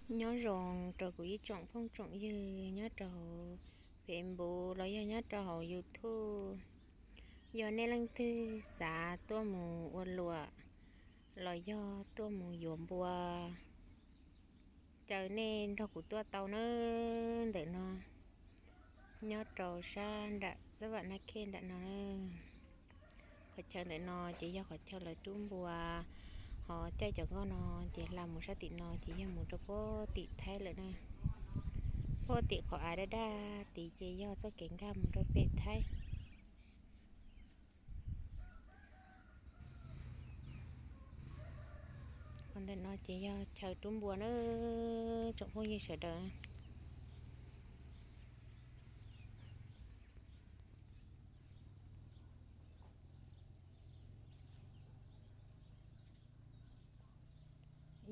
Nyob zoo rau kuv ib tsoom phooj tsoom ywg nyob rau hauv Facebook los yog nyob rau hauv YouTube. Yog nej leej twg xav tuaj mus ua luam los yog tuaj mus yuav npua, caw nej nrog kuv tuaj tau na. Ntawm no nyob rau sab nram Xab Vam Nab Khej nram no. Qhov chaw ntawm no ces yog qhov chaw lawv rub npua, ho caij cov nkoj no ces hla mus sab tim no ces yog mus rau puag tim Thaib lawm na. Puag tim qhov av daj daj tid ces yog txoj kev nkag mus rau pem Thaib. Qhov ntawm no ces yog chaw rub npua na, tsoom phooj ywg sawv daws.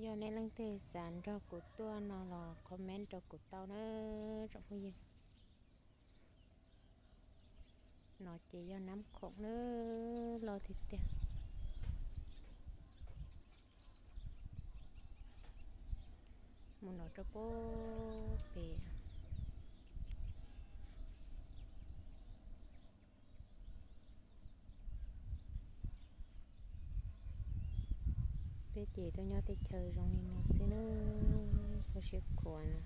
Yog nej leej twg xav nrog kuv tuaj no los comment rau kuv tau na, tsoom phooj ywg. No ces yog Nab Khoom na, loj tiag tiag. Mus no rau puag pem. Peb ces tuaj nyob tej chaw zoo li no xwb na, kho siab khuav na.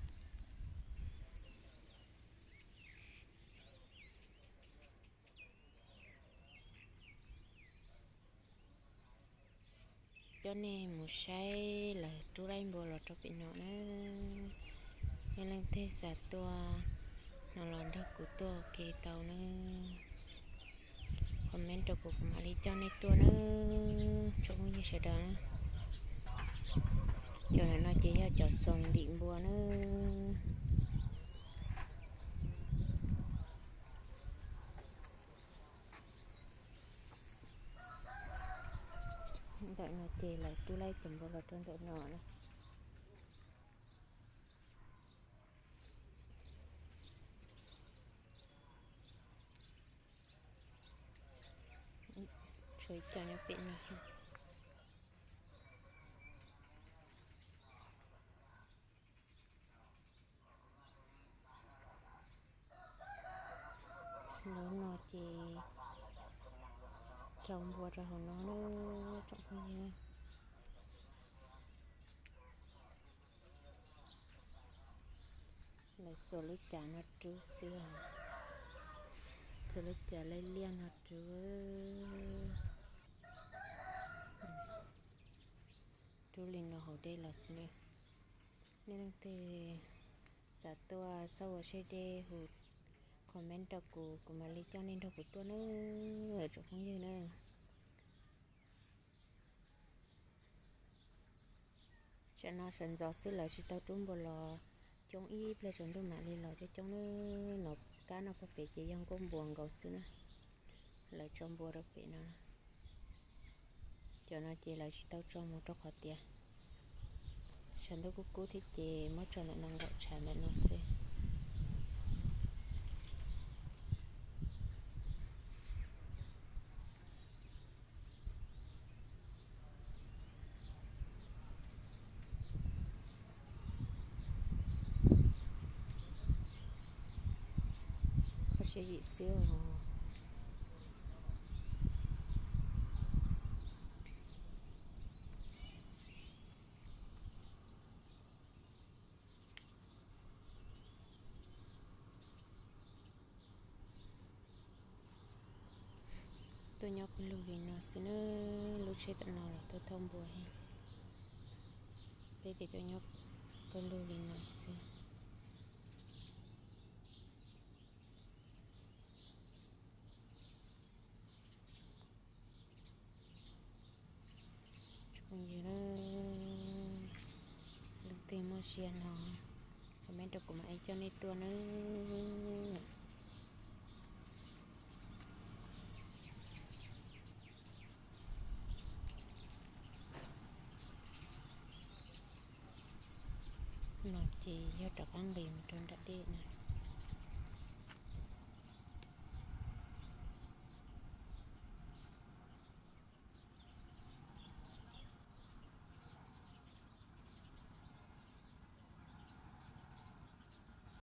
Coj nej mus saib lawv rub laij npua los rau pem no na. Nej leej twg xav tuaj no los nrog kuv tuaj ua ke tau na. Comment rau kuv, kuv mam li coj nej tuaj na, tsoom phooj ywg sawv daws na. Cov no ces yog cov xoom ntim npua na. Ntawm no ces lawv rub laij cov npua los rau ntawm no na. Tshuav ib co nyob pem no. Lawv no ces rau npua rau hauv no na, tsoom phooj ywg. Lawv xuas lub cav no rub xwb, xuas lub cav liaj liaj no rub. Rub li no hauv dej los xwb na. Nej leej twg xav tuaj xauj ua saib deb hu comment rau kuv, kuv mam li coj nej nrog kuv tuaj na, tsoom phooj ywg na. Tsam no sawv ntxov xwb lawv tsis tau rub npua los coob, ib pliag tsaus ntuj mam li los coob coob na. No kab no puag pem ces yog nkuaj npua nkaus xwb na. Lawv tso npua rau pem no. Cov no ces lawv tsis tau tso mus rau qhov tias sawv ntuj kub kub thiab ces muab tso ntawm no nkaum tshav ntawm no xwb. Kho siab yim xwb os. Tuaj nyob pawg lug li no xwb na, lub tsheb tom no los tuaj thauj npua thiab. Peb ces tuaj nyob pawg lug li no xwb. Tsoom phooj ywg, leej twg muaj siab no comment rau kuv mam li coj nej tuaj nawb. No ces yog rov qab nqis mus rau nram dej na.